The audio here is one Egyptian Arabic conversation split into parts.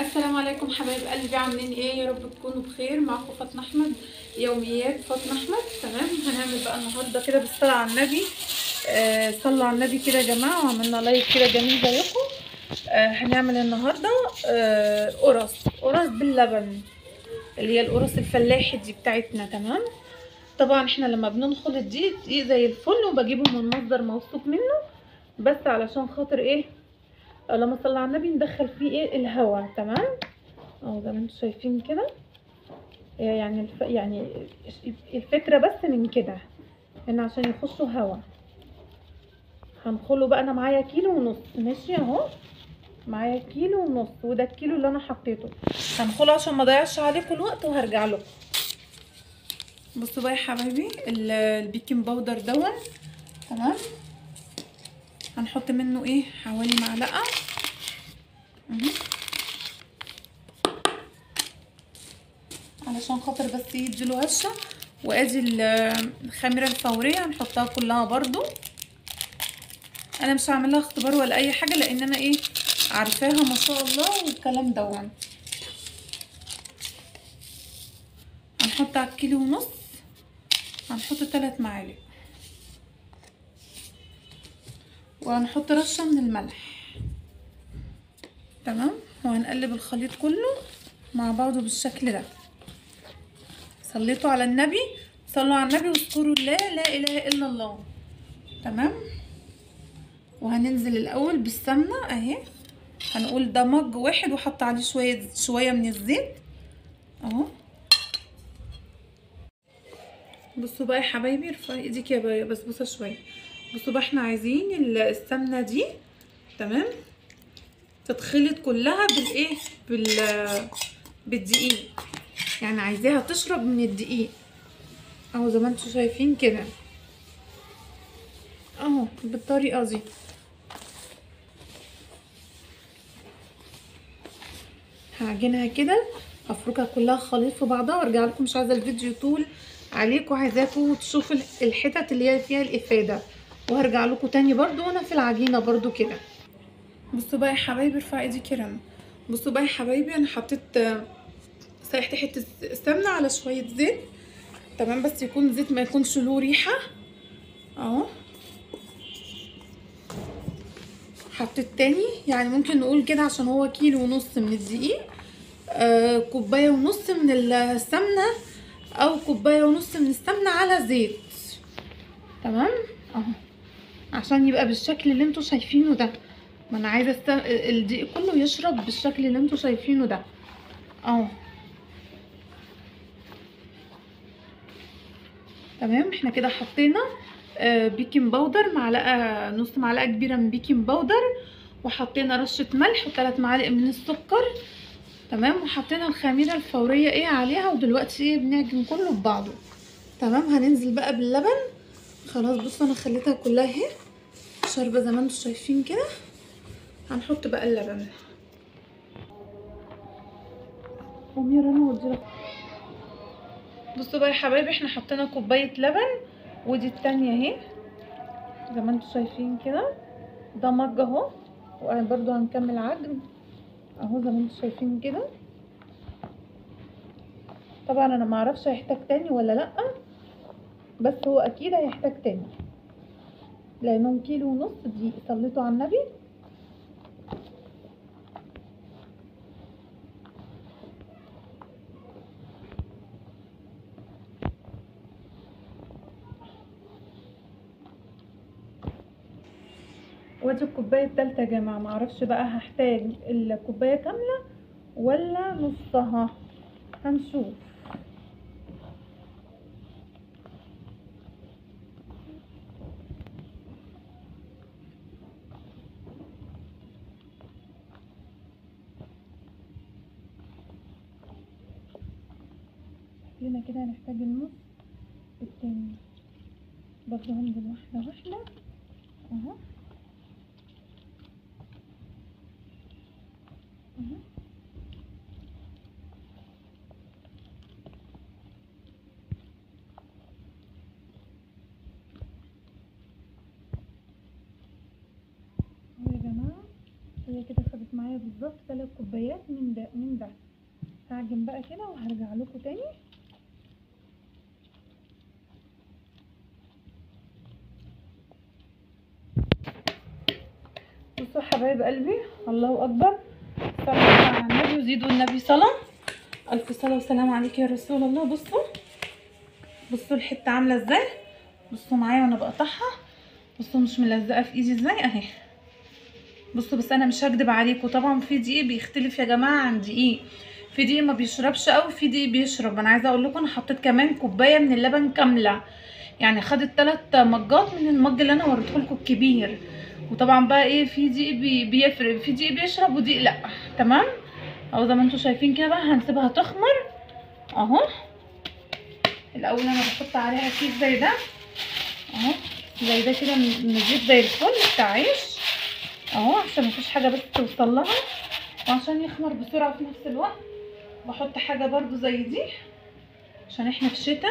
السلام عليكم حبايب قلبي، عاملين ايه؟ يا رب تكونوا بخير. معاكم فاطمة احمد، يوميات فاطمة احمد. تمام، هنعمل بقى النهارده كده بالصلاة على النبي. صلوا على النبي كده يا جماعة، وعملنا like كده جميل زيكم. هنعمل النهارده قرص باللبن، اللي هي القرص الفلاحي دي بتاعتنا. تمام، طبعا احنا لما بننخل الدقيق دقيق زي الفل، وبجيبه من مصدر موثوق منه، بس علشان خاطر ايه؟ اللهم صل على النبي، ندخل فيه ايه؟ الهواء. تمام، اهو زي ما انتم شايفين كده، يعني يعني الفكرة بس من كده ان عشان يخشوا هواء. هنخله بقى، انا معايا 1.5 كيلو، ماشي اهو، معايا 1.5 كيلو، وده الكيلو اللي انا حطيته. هنخله عشان ما اضيعش عليكم الوقت، وهرجع لكم. بصوا بقى يا حبايبي، ال baking powder دون، تمام، هنحط منه ايه؟ حوالي معلقه، علشان خاطر بس يديله هشه. وادي الخميره الفورية هنحطها كلها برضو. انا مش هعملها اختبار ولا اي حاجة، لان انا ايه عارفاها ما شاء الله والكلام دون. هنحط على 1.5 كيلو، هنحط 3 معالق، وهنحط رشه من الملح. تمام، وهنقلب الخليط كله مع بعضه بالشكل ده. صليتوا على النبي، صلوا على النبي واذكروا الله، لا اله الا الله. تمام، وهننزل الاول بالسمنه اهي، هنقول ده مج واحد، وحط عليه شوية من الزيت اهو. بصوا بقى يا حبايبي، ارفعي ايديك يا بسبوسه شوية. بصوا بقى، احنا عايزين السمنة دي، تمام، تتخلط كلها بالايه؟ بالدقيق، يعني عايزاها تشرب من الدقيق اهو زي ما انتوا شايفين كده اهو، بالطريقة دي. هعجنها كده، هفركها كلها خليط في بعضها وارجع لكم. مش عايزه الفيديو طول عليكم، عايزاكم تشوفوا الحتت اللي هي فيها الافادة، وهرجع لكم تاني برضو وانا في العجينة برضو كده. بصوا بقى يا حبايبي، ارفع ايدي كده. بصوا بقى يا حبايبي، انا حطيت سيحت حتة سمنه على شوية زيت، تمام، بس يكون زيت ما يكونش له ريحه اهو. حطيت تاني، يعني ممكن نقول كده عشان هو 1.5 كيلو من الدقيق، 1.5 كوباية من السمنة، او 1.5 كوباية من السمنة على زيت. تمام اهو، عشان يبقى بالشكل اللي انتوا شايفينه ده. ما انا عايزه الدقيق كله يشرب بالشكل اللي انتوا شايفينه ده اهو. تمام، احنا كده حطينا baking powder، معلقه، نص معلقه كبيرة من baking powder، وحطينا رشه ملح، و3 معالق من السكر. تمام، وحطينا الخميره الفورية ايه عليها، ودلوقتي ايه بنعجن كله ببعضه. تمام، هننزل بقى باللبن. خلاص بصوا، انا خليتها كلها اهي شاربه زي ما انتوا شايفين كده. هنحط بقى اللبن. قومي يا رنا ودي. بصوا بقى يا حبايبي، احنا حطينا كوباية لبن، ودي التانية اهي زي ما انتوا شايفين كده، ده مج اهو، وبرده هنكمل عجن اهو زي ما انتوا شايفين كده. طبعا انا معرفش هيحتاج تاني ولا لا، بس هو اكيد هيحتاج تاني لانهم 1.5 كيلو دي. صليتوا على النبي. وادي الكوباية التالتة يا جماعة، معرفش بقى هحتاج الكوباية كاملة ولا نصها، هنشوف. شكلنا كده هنحتاج النص التاني برضه. هنزل واحدة واحدة اهو. يا جماعة هي كده خدت معايا بالظبط. بالظبط 3 كوبايات من ده من ده. هعجن بقى كده وهرجع لكم تاني. بصوا حبايب قلبي، الله اكبر، صلوا على النبي وزيدوا النبي صلاة، الف صلاة وسلام عليك يا رسول الله. بصوا بصوا الحتة عامله ازاي، بصوا معايا وانا بقطعها، بصوا مش ملزقه في ايدي ازاي اهي. بصوا بس انا مش هكدب عليكم، طبعا في دقيق بيختلف يا جماعة عن دقيق، في دقيق ما بيشربش قوي، في دقيق بيشرب. انا عايزه اقول لكم انا حطيت كمان كوباية من اللبن كاملة، يعني خدت 3 مجات من المج اللي انا وريته لكم الكبير. وطبعا بقى ايه، في دقيق بيفرق، في دقيق بيشرب ودقيق لا. تمام اهو زي ما انتم شايفين كده بقى هنسيبها تخمر اهو. الاول انا بحط عليها كيس زي ده اهو، زي ده كده نضيف زي الفل بتاع عيش اهو، عشان مفيش حاجة بس توصل لها، وعشان يخمر بسرعة في نفس الوقت. بحط حاجة برده زي دي عشان احنا في الشتاء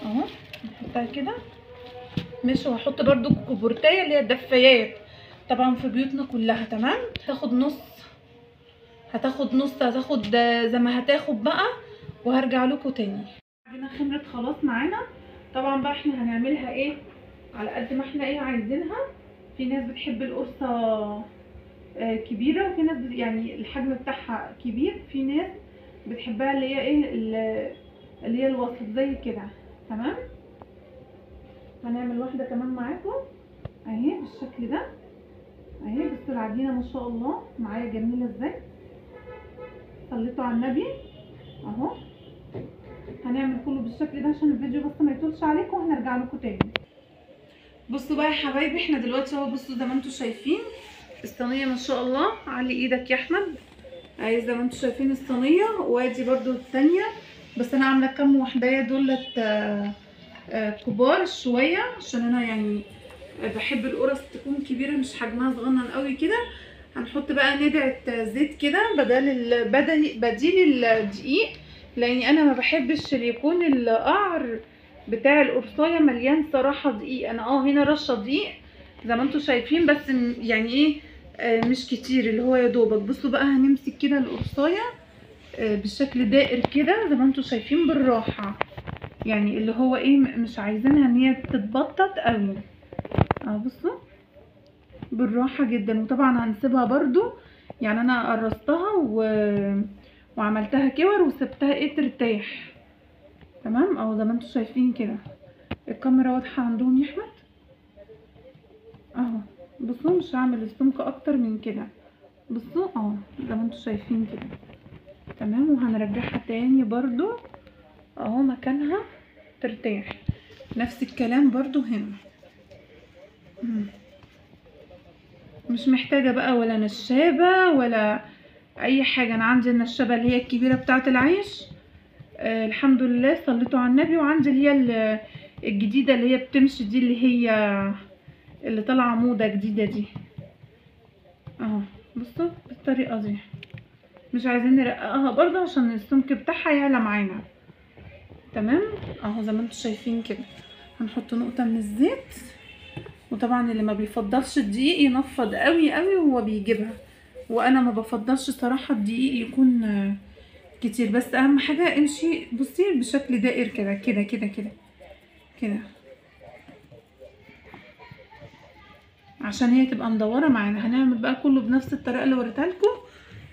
اهو، نحطها كده ماشي. وهحط برده كوبورتايه اللي هي الدفايات طبعا في بيوتنا كلها. تمام، تاخد نص، هتاخد نص، هتاخد زي ما هتاخد بقى، وهرجع لكم تاني. عندنا خمرت خلاص معانا. طبعا بقى احنا هنعملها ايه على قد ما احنا ايه عايزينها. في ناس بتحب القرصه كبيرة، وفي ناس يعني الحجم بتاعها كبير، في ناس بتحبها اللي هي ايه اللي هي الوسط زي كده. تمام، هنعمل واحدة كمان معاكم اهي بالشكل ده اهي. بصوا العجينة ما شاء الله معايا جميلة ازاي، صليتوا على النبي اهو. هنعمل كله بالشكل ده عشان الفيديو بس ما يطولش عليكم، وهنرجع لكم تاني. بصوا بقى يا حبايبي، احنا دلوقتي اهو بصوا زي ما انتم شايفين الصينية ما شاء الله. علي ايدك يا احمد اهي زي ما انتم شايفين الصينية، وادي برده الثانية، بس انا عامله كام وحدايه دولت كبار شوية عشان انا يعني بحب القرص تكون كبيرة مش حجمها صغنن قوي كده. هنحط بقى ندعه زيت كده بدل بديل الدقيق، لاني انا ما بحبش اللي يكون القعر بتاع القرصايه مليان صراحة دقيق. انا هنا رشه دقيق زي ما انتم شايفين، بس يعني ايه مش كتير، اللي هو يا دوبك. بصوا بقى هنمسك كده القرصايه بالشكل دائر كده زي ما انتم شايفين بالراحة، يعني اللي هو ايه مش عايزينها ان هي تتبطط قوي اهو. بصوا بالراحة جدا. وطبعا هنسيبها برده، يعني انا قرصتها وعملتها كور وسبتها ايه ترتاح. تمام اهو زي ما انتم شايفين كده. الكاميرا واضحة عندهم يا احمد اهو. بصوا مش هعمل السمك اكتر من كده، بصوا اهو زي ما انتم شايفين كده. تمام، وهنرجعها تاني برده اهو مكانها ترتاح. نفس الكلام برده هنا، مش محتاجه بقى ولا نشابه ولا اي حاجة. انا عندي النشابه اللي هي الكبيرة بتاعه العيش الحمد لله صليتوا على النبي، وعندي اللي هي الجديدة اللي هي بتمشي دي، اللي هي اللي طالعه موضة جديدة دي اهو. بصوا بالطريقة دي، مش عايزين نرققها برضه عشان السمك بتاعها يعلى معانا. تمام اهو زي ما انتم شايفين كده. هنحط نقطة من الزيت، وطبعا اللي ما بيفضلش الدقيق ينفض قوي قوي وهو بيجيبها، وانا ما بفضلش صراحة الدقيق يكون كتير، بس اهم حاجة امشي بصي بشكل دائر كده كده كده كده كده عشان هي تبقى مدورة معانا. هنعمل بقى كله بنفس الطريقة اللي وريتها لكم،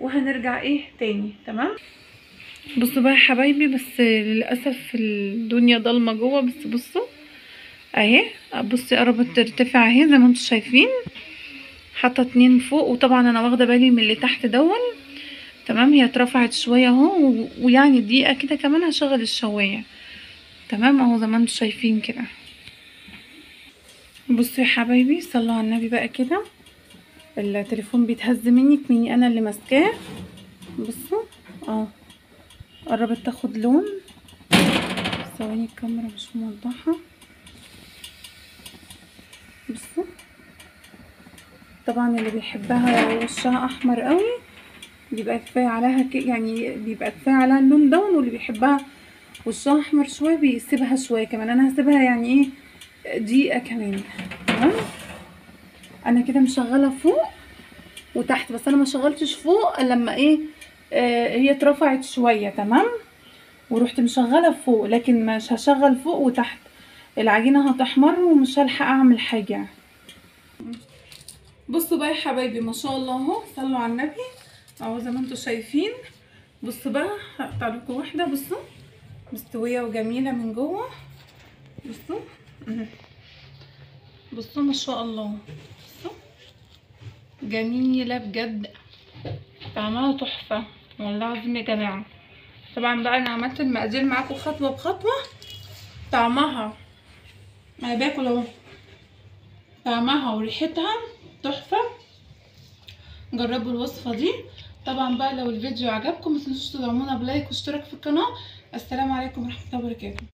وهنرجع ايه تاني. تمام، بصوا بقى يا حبايبي، بس للاسف الدنيا ضلمة جوه، بس بصوا اهي، بصي قربت ترتفع اهي زي ما انتم شايفين. حاطه 2 فوق، وطبعا انا واخده بالي من اللي تحت دون. تمام، هي اترفعت شوية اهو، ويعني دقيقة كده كمان هشغل الشوايه. تمام اهو زي ما انتم شايفين كده. بصوا يا حبايبي، صلوا على النبي بقى كده. التليفون بيتهز مني مني انا اللي ماسكاه. بصوا اهو قربت تاخد لون. ثواني الكاميرا مش موضحة. بصوا طبعا اللي بيحبها وشها احمر قوي بيبقى كفاية عليها يعني بيبقى كفاية عليها اللون دون، واللي بيحبها وشها احمر شوية بيسيبها شوية كمان. انا هسيبها يعني ايه دقيقة كمان. تمام، انا كده مشغله فوق وتحت، بس انا ما شغلتش فوق لما ايه هي اترفعت شوية. تمام، ورحت مشغله فوق، لكن مش هشغل فوق وتحت، العجينة هتحمر ومش هلحق اعمل حاجة. بصوا بقى يا حبايبي ما شاء الله اهو، صلوا على النبي اهو زي ما انتم شايفين. بصوا بقى هقطع لكم واحدة، بصوا مستوية وجميلة من جوه. بصوا بصوا ما شاء الله، بصوا جميلة بجد، طعمها تحفة والله العظيم يا جماعة. طبعا بقى انا عملت المقادير معاكم خطوة بخطوة. طعمها انا باكل اهو، طعمها وريحتها تحفة. جربوا الوصفة دي. طبعا بقى لو الفيديو عجبكم متنسوش تدعمونا بلايك واشتراك في القناة. السلام عليكم ورحمة الله وبركاته.